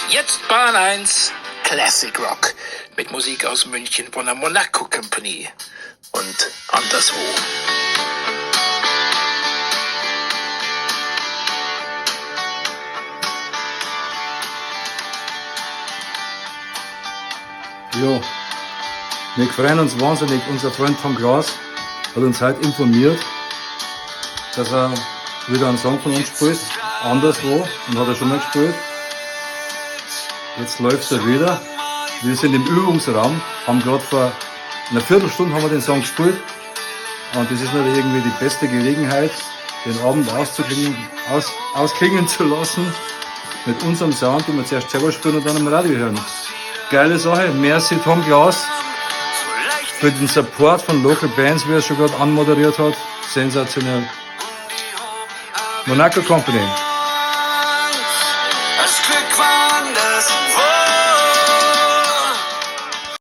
Jetzt Bahn 1 Classic Rock mit Musik aus München von der Monaco Company und anderswo. Ja, wir freuen uns wahnsinnig. Unser Freund Tom Glas hat uns heute informiert, dass er wieder einen Song von uns spielt, anderswo, und hat er schon mal gespielt. Jetzt läuft er wieder. Wir sind im Übungsraum, haben gerade vor einer Viertelstunde haben wir den Song gespielt. Und das ist natürlich irgendwie die beste Gelegenheit, den Abend ausklingen zu lassen mit unserem Sound, den wir zuerst selber spielen und dann im Radio hören. Geile Sache. Merci Tom Glas für den Support von Local Bands, wie er schon gerade anmoderiert hat. Sensationell. Monaco Company.